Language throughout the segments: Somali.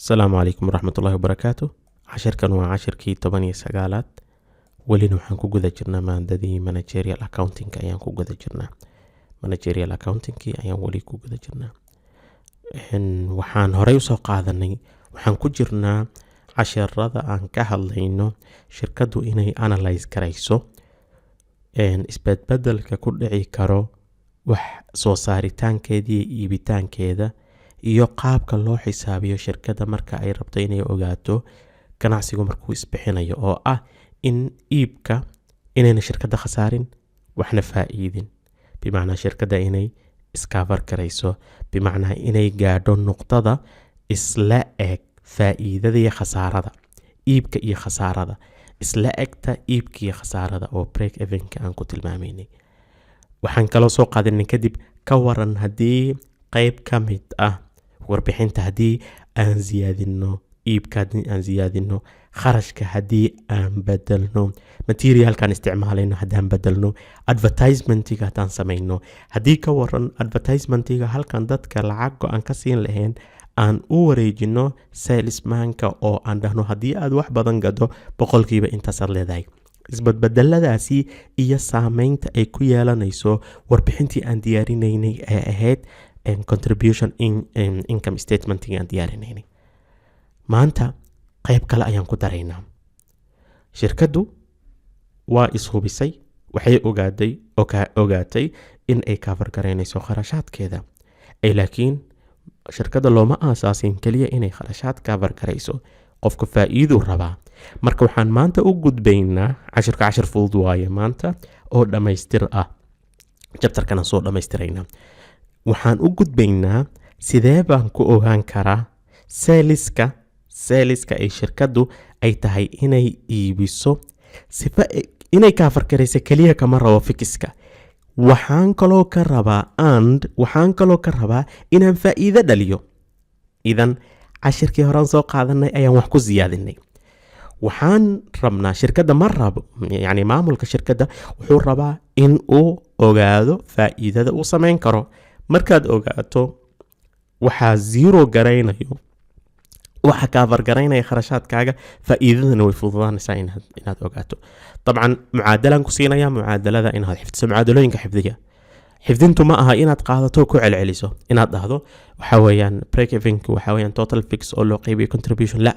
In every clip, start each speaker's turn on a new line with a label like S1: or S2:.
S1: Asalaamu calaykum waraxmatullaahi wabarakaatu. Cashirkan waa cashirkii 19aad. Welina waxaan ku guda jirnaa maadadii managerial accounting ayaan ku guda jirnaa. Managerial accountingkii ayaan weli ku guda jirnaa. Waxaan horey usoo qaadanay, waxaan ku jirnaa cashirada aan ka hadlayno shirkaddu inay analyse garayso isbedbedelka ku dhici karo wax soo saaritaankeeda iyo iibitaankeeda iyo qaabka loo xisaabiyo shirkadda marka ay rabto inay ogaato ganacsigu markuu isbixinayo, oo ah in iibka inayna shirkadda khasaarin waxna faa'iidin, bimacnaa shirkadda inay is cover garayso, bimacnaa inay gaadho nuqdada isla eg faa'iidada iyo khasaarada, iibka iyo khasaarada isla egta, iibka iyo khasaarada oo break evenka aan ku tilmaamaynay. Waxaan kaloo soo qaadanay kadib, ka waran haddii qeyb ka mid ah warbixinta haddii aan siyaadino iibka, haddii aan siyaadino kharashka, haddii aan bedelno materialkaan isticmaalayno, haddaan bedelno advertisementiga, haddaan samayno, haddii ka waran advertisementiga halkan dadka lacag go-an ka siin lahayn aan u wareejino salesmanka oo aan dhahno, "Haddii aad wax badan gado, boqolkiiba intaasaad leedahay," isbadbedeladaasi iyo saameynta ay ku yeelanayso warbixintii aan diyaarinaynay ee ahayd contribution income statementii aan diyaarinaynay. Maanta qayb kale ayaan ku daraynaa. Shirkaddu waa ishubisay, waxay ogaaday ogaatay in ay cover garaynayso kharashaadkeeda ay, laakiin shirkadda looma aasaasin keliya inay kharashaad cover garayso. Qofka faa'iiduu rabaa. Marka waxaan maanta u gudbaynaa cashirka, cashir fudud waaye maanta oo dhammaystir ah, chapterkana soo dhammaystiraynaa. Waxaan u gudbaynaa sidee baan ku ogaan karaa saleska ay shirkaddu ay tahay inay iibiso, sifa inay cover garaysa. Keliya kama rabo fixedka, waxaan kaloo ka rabaa and waxaan kaloo ka rabaa inaan faa'iido dhaliyo. Idan cashirkii horaan soo qaadanay ayaan wax ku siyaadinay. Waxaan rabnaa shirkadda ma rabo, yani maamulka shirkadda wuxuu rabaa in uu ogaado faa'iidada uu samayn karo. Markaad ogaato waxaa zero garaynayo, waxa cover garaynaya kharashaadkaaga, faa'iidadana way fududaanaysaa inaad ogaato. Dabcan mucaadalaan ku siinaya, mucaadalada inaad xifdiso. Mucaadalooyinka xifdiya, xifdintu ma aha inaad qaadato, ku celceliso, inaad dhahdo waxa weeyaan break even waxa weeyaan total fix oo loo qaybiyo contribution. La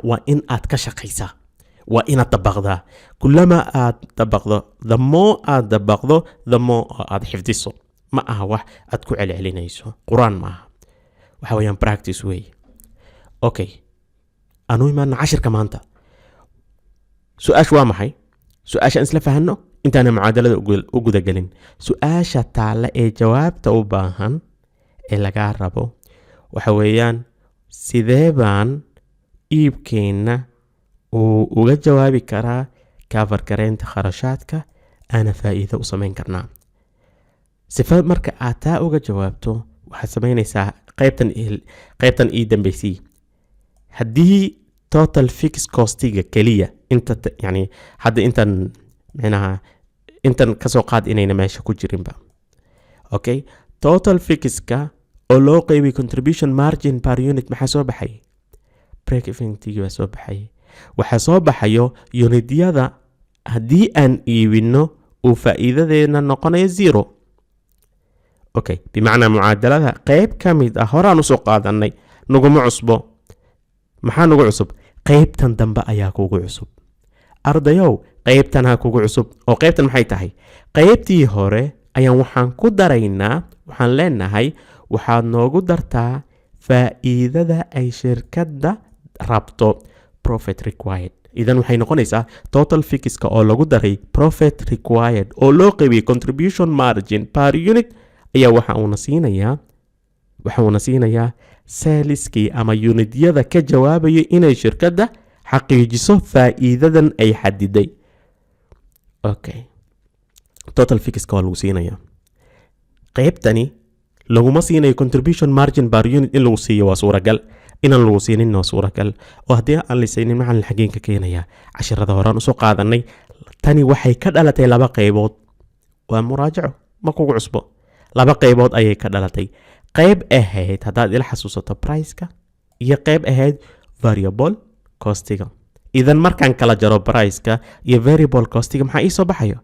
S1: waa in aad ka shaqaysaa, waa inaad dabaqdaa. Kulama aad dabaqdo, the more aad dabaqdo, the more oo aad xifdiso. Ma aha wax aad ku celcelinayso, Qur-aan ma aha, waxa weeyaan practice weeye. Okay, aanu imaana cashirka maanta. Su-aashu waa maxay? Su-aasha aan isla fahanno intaana mucaadalada u gudagelin. Su-aasha taalla ee jawaabta u baahan ee lagaa rabo waxa weeyaan: sidee baan iibkeenna uu uga jawaabi karaa cover gareynta kharashaadka, aana faa'iido u samayn karnaa? Sifa marka aad taa uga jawaabto, waxaad samaynaysaa qaybtan ii dambeysii. Haddii total fix costiga keliya inta yani hadda intan micnaha intan kasoo qaad inayna meesha ku jirinba. Okay, total fixka oo loo qeybiyay contribution margin per unit, maxaa soo baxay? Break eventigi baa soo baxay. Waxaa soo baxayo unityada haddii aan iibino uu faa'iidadeena noqonayo zero. Okay, bimacnaa mucaadalada qeyb ka mid ah horaan usoo qaadanay, naguma cusbo. Maxaa nagu cusub? Qeybtan dambe ayaa kugu cusub, ardayow. Qeybtanha kugu cusub. Oo qeybtan maxay tahay? Qeybtii hore ayaan waxaan ku daraynaa, waxaan leenahay waxaad noogu dartaa faa'iidada ay shirkadda rabto, profit required. Idan waxay noqonaysaa total fixka oo lagu daray profit required oo loo qaybiyey contribution margin per unit ayaa waxa uuna siinayaa saleskii ama unityada ka jawaabaya inay shirkadda xaqiijiso faa'iidadan ay xadiday. Okay, total fixka waa lagu siinayaa. Qeybtani laguma siinayo. Contribution margin per unit in lagu siiyo waa suuragal, inaan lagu siinin waa suuragal. Oo haddii aan lisaynin, macalin, xageen ka keenayaa? Cashirada horaan usoo qaadanay. Tani waxay ka dhalatay laba qaybood. Waa muraajaco, ma kugu cusbo. Laba qaybood ayay ka dhalatay. Qayb ahayd, haddaad ila xasuusato, priceka iyo qeyb ahayd variable costiga. Idan markaan kala jaro priceka iyo variable costiga, maxaa iisoo baxayo?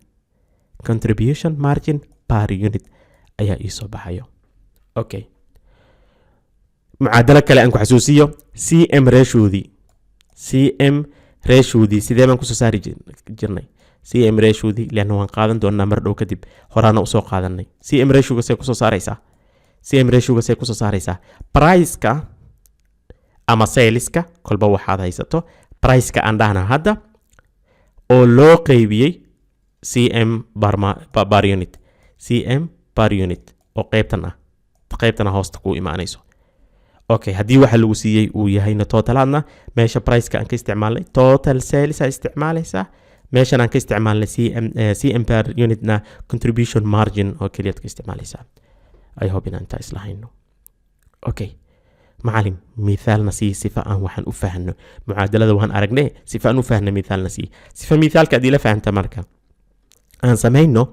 S1: Contribution margin per unit ayaa iisoo baxayo. Okay, mucaadalo kale aan ku xasuusiyo. CM ratiodii, CM ratiodii sidee baan kusoo saari jirnay? CM ratiodii leanna waan qaadan doonaa mar dhow kadib, horaana usoo qaadanay. CM ratioga see kusoo saaraysaa? CM ratioga see kusoo saaraysaa? Priceka ama saleska, kolba waxaad haysato, priceka aan dhahna hadda, oo loo qeybiyey CM per unit, CM per unit oo qeybtan ah, qeybtana hoosta ku imaanayso. Okay, haddii waxa lagu siiyey uu yahayna totalaadna, meesha priceka aan ka isticmaalnay total sales aa isticmaalaysaa, meeshan aan ka isticmaalnay CM, CM per unitna contribution margin oo keliyaad ka isticmaalaysaa. I hope inaan intaa isla hayno. Okay, macalin, mithaalna sii sifa aan waxaan u fahno. Mucaadalada waan aragne, sifa aan u fahno mithaalna sii. Sifa mithaalka aad ila fahamta marka aan samayno,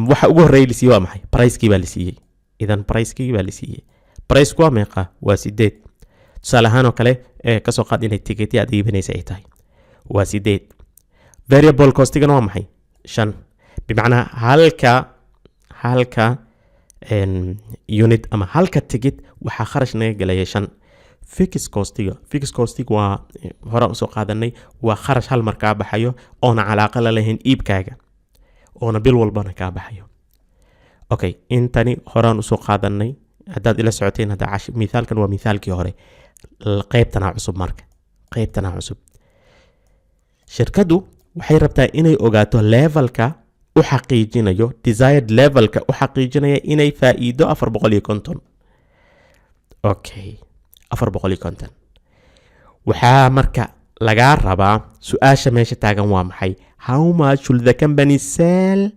S1: waxa ugu horreeya la siiyey waa maxay? Pricekii baa la siiyey. Idan pricekii baa la siiyey. Priceku waa meeqa? Waa 8. Tusaale ahaan oo kale, kasoo qaad inay tiketya aad iibinaysa ay tahay, waa 8. Variable costigana waa maxay? 5. Bimacnaa halka unit ama halka ticket waxaa kharash naga gelaya 5. Fixed costiga, fixed costiga waa horaan usoo qaadanay, waa kharash hal mar kaa baxayo oona calaaqa la lahayn iibkaaga, oona bil walbana kaa baxayo. Okay, intani horaan usoo qaadanay haddaad ila socoteen. Hadda mithaalkan waa mithaalkii hore. Qaybtanaa cusub marka, qaybtanaa cusub. Shirkaddu waxay rabtaa inay ogaato levelka u xaqiijinayo, desired levelka u xaqiijinaya inay faa'iido 450. Okay, 450 waxaa marka lagaa rabaa. Su-aasha meesha taagan waa maxay? How much should the company sell?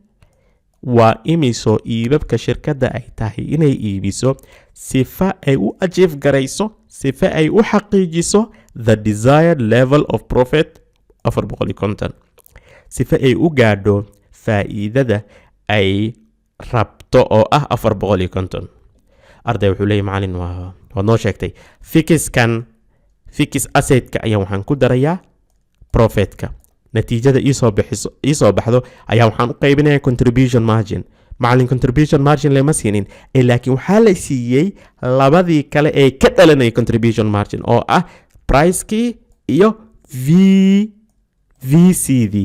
S1: Waa imiso iibabka shirkadda ay tahay inay iibiso sifa ay u achieve garayso, sifa ay u xaqiijiso the desired level of profit 450, sifa ay u gaadho faa'iidada ay rabto oo ah 450? Arday wuxuu leeyahy: "Macalin, waa waad noo sheegtay, fixedkan, fixed assetka ayaa waxaan ku darayaa profitka, natiijada iisoo bixiso, iisoo baxdo ayaa waxaan u qaybinayaa contribution margin." Macalin, contribution margin lama siinin ee, laakiin waxaa la siiyey labadii kale ee ka dhalanaya contribution margin, oo ah pricekii iyo VC d,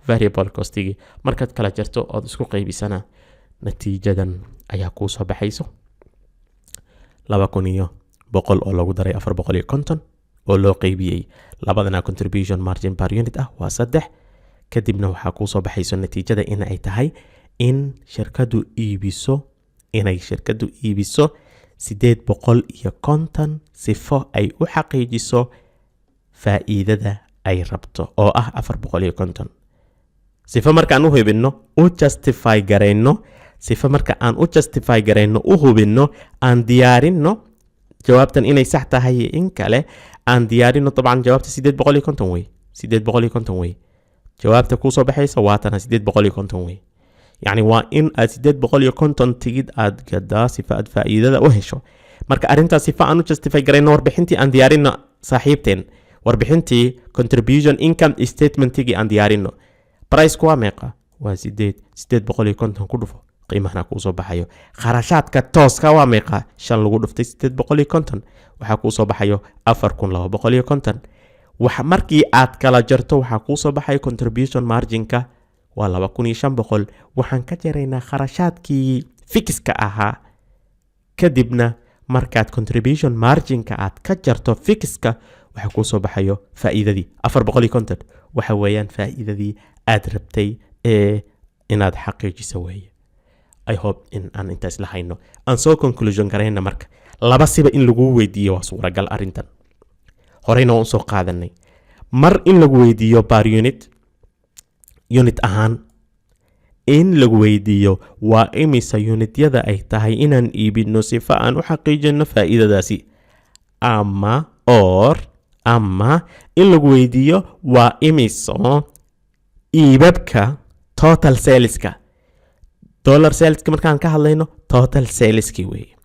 S1: variable costigii. Markaad kala jarto ood isku qaybisana, natiijadan ayaa kuu soo baxayso: 2100 oo lagu daray 450 oo loo qeybiyey labadana contribution margin per unit ah, waa saddex. Kadibna waxaa kuu soo baxayso natiijada in ay tahay in shirkadu iibiso, inay shirkadu iibiso 850 sifo ay u xaqiijiso faa'iidada ay rabto oo ah 450. Sifo markaan u hubinno, u justify garayno, sifo marka aan u justify garayno, u hubinno, aan diyaarinno jawaabtan inay sax tahay iyo in kale aan diyaarino. Dabcan jawaabta 850 wey, 850 wey. Jawaabta kuusoo baxaysa waatana, 850 wey. Yacni waa in aad 850 tigid aad gadaa sifa aad faa'iidada u hesho. Marka arrintaas sifa aan u justify garayno, warbixintii aan diyaarino, saaxiibteen, warbixintii contribution income statementigii aan diyaarino. Priceku waa meeqa? Waa 8. 850 ku dhufo, qiimahana kuusoo baxayo. Kharashaadka tooska waa meeqa? 5 lagu dhuftay 850, waxaa kuusoo baxayo 4250. Wax markii aad kala jarto, waxaa kuusoo baxayo contribution marginka waa 2500. Waxaan ka jaraynaa kharashaadkii fixedka ahaa. Kadibna markaad contribution marginka aad ka jarto fixedka, waxaa kuusoo baxayo faa'iidadii 450. Waxa weeyaan faa'iidadii aad rabtay ee inaad xaqiijiso weeye. I hope in aan intaas la hayno. Aan soo conclusion garayna. Marka laba siba in lagu weydiiyo waa suuragal arrintan, horeyna waan usoo qaadanay. Mar in lagu weydiiyo per unit, unit ahaan in lagu weydiiyo waa imisa unityada ay tahay inaan iibino sifa aan u xaqiijino faa'iidadaasi, ama or ama in lagu weydiiyo waa imiso iibabka total saleska, dollar saleska markaan ka hadlayno, total saleski weeye.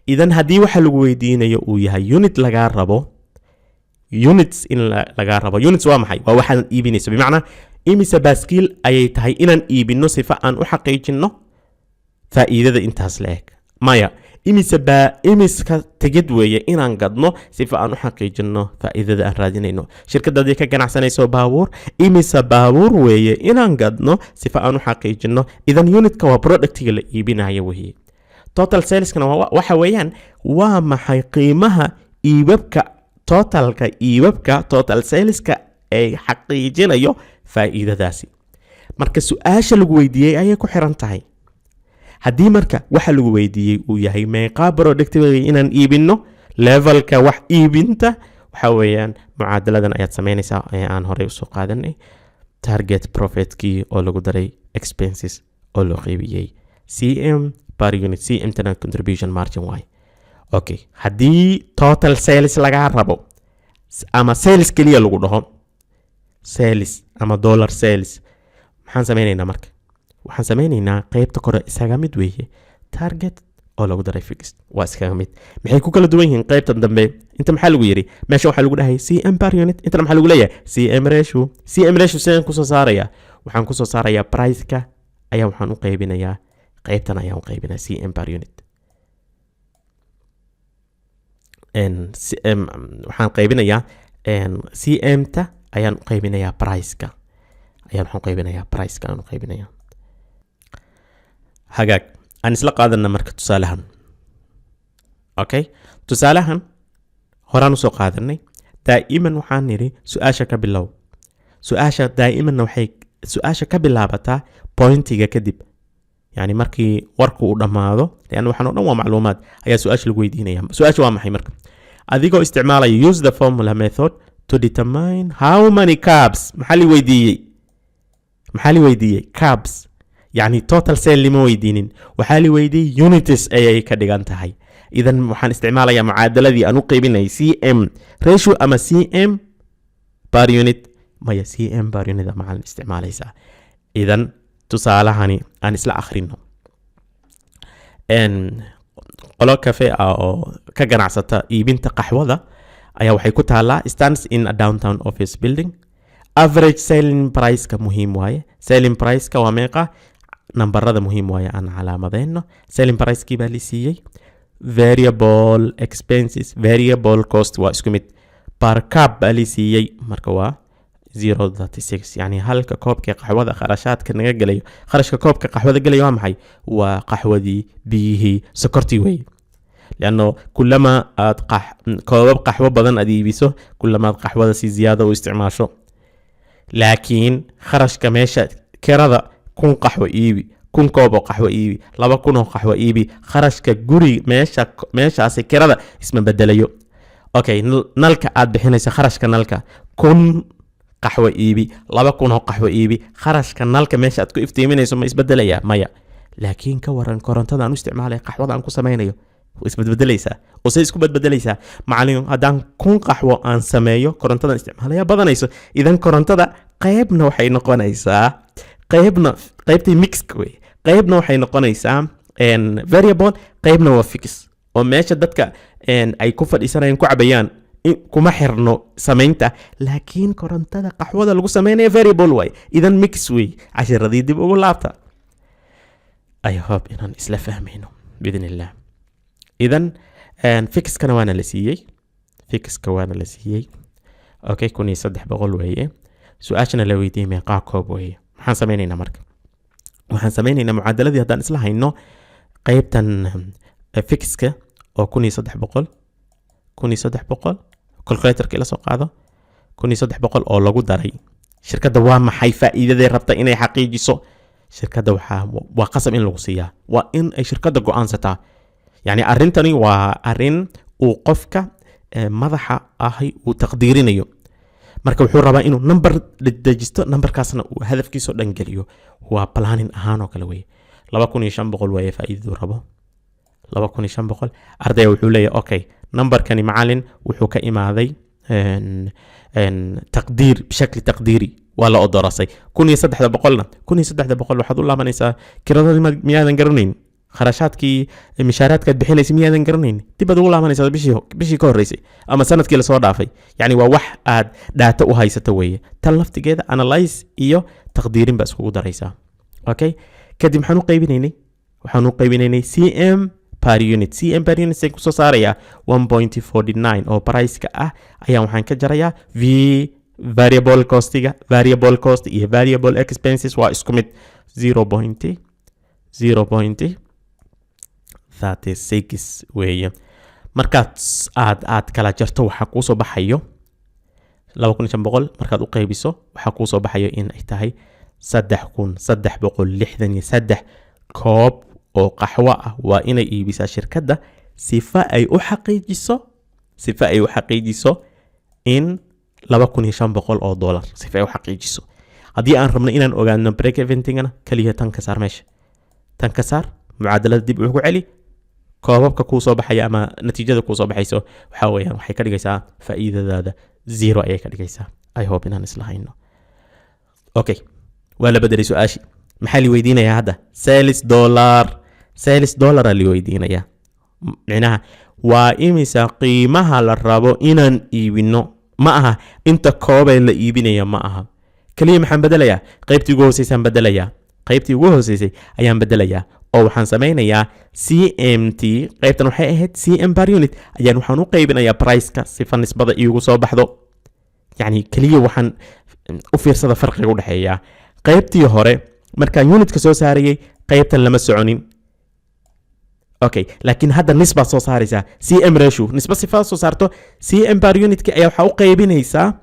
S1: Idan haddii waxa lagu weydiinayo uu yahay unit lagaa rabo, units in lagaa rabo, units waa maxay? Waa waxaad iibinayso. Bimacnaa, imise baaskiil ayay tahay inaan iibino sifa aan u xaqiijinno faa'iidada intaas la eg? Maya, imise baa imiska tegid weeye inaan gadno sifa aan u xaqiijinno faa'iidada aan raadinayno? Shirkadda haddii ka ganacsanayso baabuur, imise baabuur weeye inaan gadno sifa aan u xaqiijinno? Idan unitka waa productiga la iibinayo weeye. Total saleskana waxa weeyaan, waa maxay qiimaha iibabka, totalka iibabka, total saleska ay xaqiijinayo faa'iidadaasi. Marka su-aasha lagu weydiiyey ayay ku xiran tahay. Haddii marka waxa lagu weydiiyey uu yahay meeqaa product inaan iibino, levelka wax iibinta, waxa weeyaan mucaadaladan ayaad samaynaysaa ee aan horey usoo qaadanay: target profitkii oo lagu daray expenses oo loo qeybiyey CM per unit. CM tana contribution margin waay. Okay, haddii total sales lagaa rabo ama sales keliya lagu dhaho, sales ama dollar sales, maxaan sameynaynaa marka? Waxaan sameynaynaa, qeybta kore isaga mid weeye, target oo lagu daray fixed waa iskaga mid. Maxay ku kala duwan yihiin qeybta dambe? Inta maxaa lagu yidhi? Meesha waxaa lagu dhahay CM per unit, intana maxaa lagu leeyahay? CM ratio. CM ratio sidaan kusoo saaraya? Waxaan kusoo saarayaa priceka ayaa waxaan u qaybinayaa, qeybtan ayaan u qaybinaya CM per unit. CM, waxaan qaybinayaa CM ta ayaan u qaybinayaa priceka, ayaan waxaan qaybinayaa priceka aan u qaybinayaa. Hagaag, aan isla qaadana marka tusaalahan. Okay, tusaalahan horaan usoo qaadanay. Daa'iman waxaan nidhi su-aasha ka bilow. Su-aasha daa'imanna waxay su-aasha ka bilaabataa pointiga kadib, yani markii warku uu dhammaado, leanna waxaan o dhan waa macluumaad, ayaa su-aasha lagu weydiinaya. Su-aasha waa maxay marka? Adigoo isticmaalaya use the formula method to determine how many cups. Maxaa li weydiiyey? Maxaa li weydiiyey? Cups. Yani total sale lima weydiinin, waxaa li weydiiyey units ayay ka dhigan tahay. Idan waxaan isticmaalayaa mucaadaladii aan u qeybinayay CM ratio ama CM per unit. Maya, CM per unit macalin isticmaalaysaa. Idan tusaalahani aan isla akhrino. Qolo cafe ah oo ka ganacsata iibinta qaxwada ayaa waxay ku taalaa, stands in a downtown office building. Average selling priceka muhiim waaye. Selling priceka waa meeqa? Nambarada muhiim waaye, aan calaamadeyno. Selling pricekii baa la siiyey. Variable expenses, variable cost waa isku mid. Per cup baa la siiyey, marka waa 0.36, yani halka koobka qaxwada kharashaadka naga gelayo. Kharashka koobka qaxwada gelayo waa maxay? Waa qaxwadii, biyihii, sokortii wey. Lianno kulama aad koobab qaxwo badan aad iibiso, kulama aad qaxwada si ziyaada u isticmaasho. Laakiin kharashka meesha kirada, 1000 qaxwo iibi, 1000 koob oo qaxwo iibi, 2000 oo qaxwo iibi, kharashka guri meesha meeshaasi kirada isma bedelayo. Okay, nalka aad bixinayso, kharashka nalka, 1000 qaxwo iibi, 2000 oo qaxwo iibi, kharashka nalka meesha aad ku iftiiminayso ma isbedelaya? Maya. Laakiin ka waran korontada aan u isticmaalaya qaxwada aan ku samaynayo? Way isbedbedelaysaa. Oo say isku bedbedelaysaa, macalin? Haddaan 1000 qaxwo aan sameeyo, korontadan isticmaalaya badanayso. Idan korontada qaybna waxay noqonaysaa, qaybna qaybtii mixka wey, qaybna waxay noqonaysaa variable, qaybna waa fix, oo meesha dadka ay ku fadhiisanayaan, ku cabayaan, kuma xirno samaynta. Laakiin korontada qaxwada lagu sameynaya variable waay. Idan mix wey. Cashiradii dib ugu laabta. I hope inaan isla fahmayno biidn illah. Idan fixkana waana la siiyey, fixka waana la siiyey. Okay, 1300 weeye. Su-aashana la weydiiyey meeqaa koob weeye? Maxaan sameynaynaa marka? Waxaan sameynaynaa, mucaadaladii haddaan isla hayno, qeybtan fixka oo 1300, 1300, calculatorka ila soo qaado, 1300 oo lagu daray. Shirkadda waa maxay faa'iidaday rabta inay xaqiijiso? Shirkadda waxaa waa qasab in lagu siiyaa, waa in ay shirkadda go-aansataa. Yani arrintani waa arrin uu qofka madaxa ahi uu taqdiirinayo. Marka wuxuu rabaa inuu number dejisto, numberkaasna uu hadafkiisoo dhan geliyo. Waa planning ahaan oo kale weye. 2500 waaye faa'iidadu rabo, 2500. Ardayga wuxuu leeyahay, okay, numberkani macalin wuxuu ka imaaday taqdiir, bishakli taqdiiri, waa la odorasay. 1300-na, 1300 waxaad u laabanaysaa kiradadii, miyaadan garanayn? Kharashaadkii mishaaraadkaad bixinaysa miyaadan garanayn? Dib baad ugu laabanaysaa bishii ka horreysay ama sanadkii lasoo dhaafay. Yacni waa wax aad data u haysato weeye. Tan laftigeeda analyze iyo taqdiirin baa iskugu daraysaa. Okay, kadib maxaan u qaybinaynay? Waxaan u qaybinaynay CM per unit. CM per unit saan kusoo saarayaa? 1.49 oo priceka ah ayaan waxaan ka jarayaa V variable costiga. Variable cost iyo variable expenses waa isku mid, 0.0.36 weeye. Markaad aad kala jarto, waxaa kuusoo baxayo 2500. Markaad u qaybiso, waxaa kuusoo baxayo in ay tahay 3363 koob oo qaxwo ah waa inay iibisaa shirkadda sifa ay u xaqiijiso in $2500, sifa ay u xaqiijiso. Haddii aan rabno inaan ogaano break eveningana, kaliya tan ka saar meesha, tan ka saar, mucaadalada dib ugu celi. Koobabka kuu soo baxaya ama natiijada kuu soo baxayso waxaa weeyaan, waxay ka dhigaysaa faa'iidadaada zero ayay ka dhigaysaa. I hope inaan isla hayno. Okay, waa la bedelay su-aashii. Maxaa li weydiinayaa hadda? Sales dollar. Sales dollar aa li weydiinayaa. Micnaha waa imisa qiimaha la rabo inaan iibino? Ma aha inta koobee la iibinaya, ma aha. Kaliya maxaan bedelayaa? Qaybtii ugu hooseysaan bedelayaa. Qaybtii ugu hooseysay ayaan bedelayaa oo waxaan sameynayaa CMT. Qaybtan waxay ahayd CM per unit, ayaan waxaan u qaybinayaa priceka sifa nisbada iigu soo baxdo. Yacni keliya waxaan u fiirsada farqiga u dhexeeya qaybtii hore markaan unitka soo saarayay, qaybtan lama soconin. Okay, laakiin hadda nisbaad soo saaraysaa, CM ratio, nisba sifaad soo saarto. CM per unitka ayaa waxaa u qaybinaysaa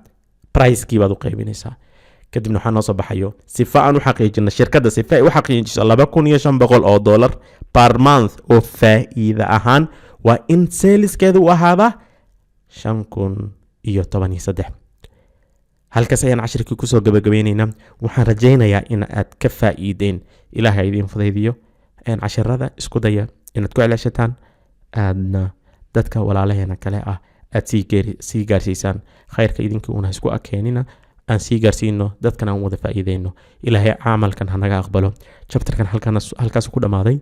S1: pricekii baad u qaybinaysaa. Kadibna waxaa noo soo baxayo, sifa aan u xaqiijino shirkadda, sifa ay u xaqiijiso $2500 per month oo faa'iida ahaan, waa in saleskeeda u ahaadaa 5013. Halkaas ayaan cashirkii kusoo gabagabeyneynaa. Waxaan rajaynayaa in aad ka faa'iideen. Ilaahay idiin fudaydiyo. Cashirada isku daya inaad ku celeshataan, aadna dadka walaalaheena kale ah aad sii gaarsiisaan khayrka. Idinka una isku akeenina, aan sii gaarsiino dadkan, aan wada faa'iideyno. Ilaahay camalkan hanaga aqbalo. Chapterkan halkaas ku dhammaaday.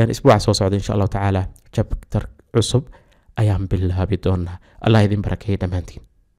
S1: Isbuuca soo socda, insha Allahu tacaala, chapter cusub ayaan bilaabi doonaa. Allah idin barakeeye dhammaantiin.